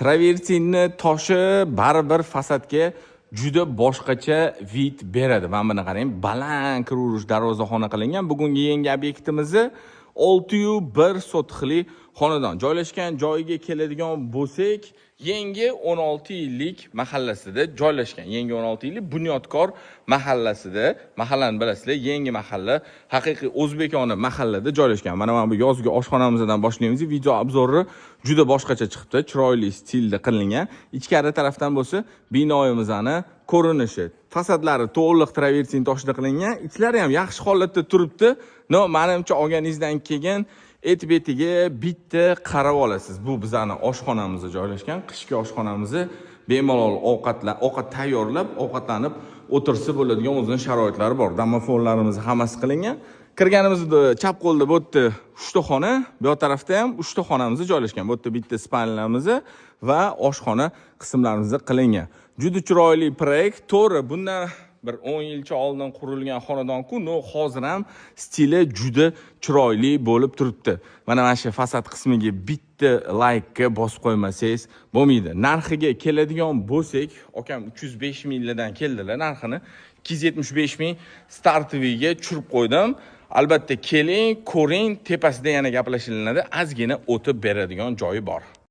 Travertinni toshi baribir fasadga juda boshqacha вид beradi. Mana buni qarang, baland kiraverish darvozaxona qilingan. Bugungi yangi obyektimizni 6,1 sotixli xonadon. Joylashgan joyiga keladigan bo'lsak, Yangi 16 yillik mahallasida joylashgan. Yangi 16 yillik Bunyodkor mahallasida, mahallani bilasizlar, yangi mahalla, haqiqiy o'zbekona mahallada joylashgan. Mana bu yozgi oshxonamizdan boshlaymiz. Video обзор i juda boshqacha chiqibdi, chiroyli stilda qilingan. Ichkari tarafdan bo'lsa binoyimizni ko'rinishi. Fasadlari to'liq travertin toshida qilingan, ichlari ham yaxshi holatda turibdi. Но, manimcha, olganingizdan keyin et betiga bitta qarab olasiz. Bu bizani oshxonamizda joylashgan, qishki oshxonamizni bemalol ovqatlar, ovqat tayyorlab, ovqatlanib o'tirsa bo'ladigan o'zini sharoitlari bor. Domofonlarimiz hammasi qilingan. Kirganimizda chap qo'lda bu yerda uchta xona, bu yoq tarafda ham uchta xonamiz joylashgan. Bu yerda bitta спальня miz va oshxona qismlarimiz qilingan. Juda chiroyli proyekt. To'g'ri, bundan bir 10 yilcha oldin qurilgan xonadon-ku, но hozir ham stili juda chiroyli bo'lib turibdi. Mana shu fasad qismiga bitta laykka bosib qo'ymasangiz bo'lmaydi. Narxiga keladigan bo'lsak, akam 305 mingdan keldilar, narxini 275 ming стартовый ga tushirib qo'ydim. Albatta keling, ko'ring, tepasida yana gaplashilinadi, ozgina o'tib beradigan joyi bor.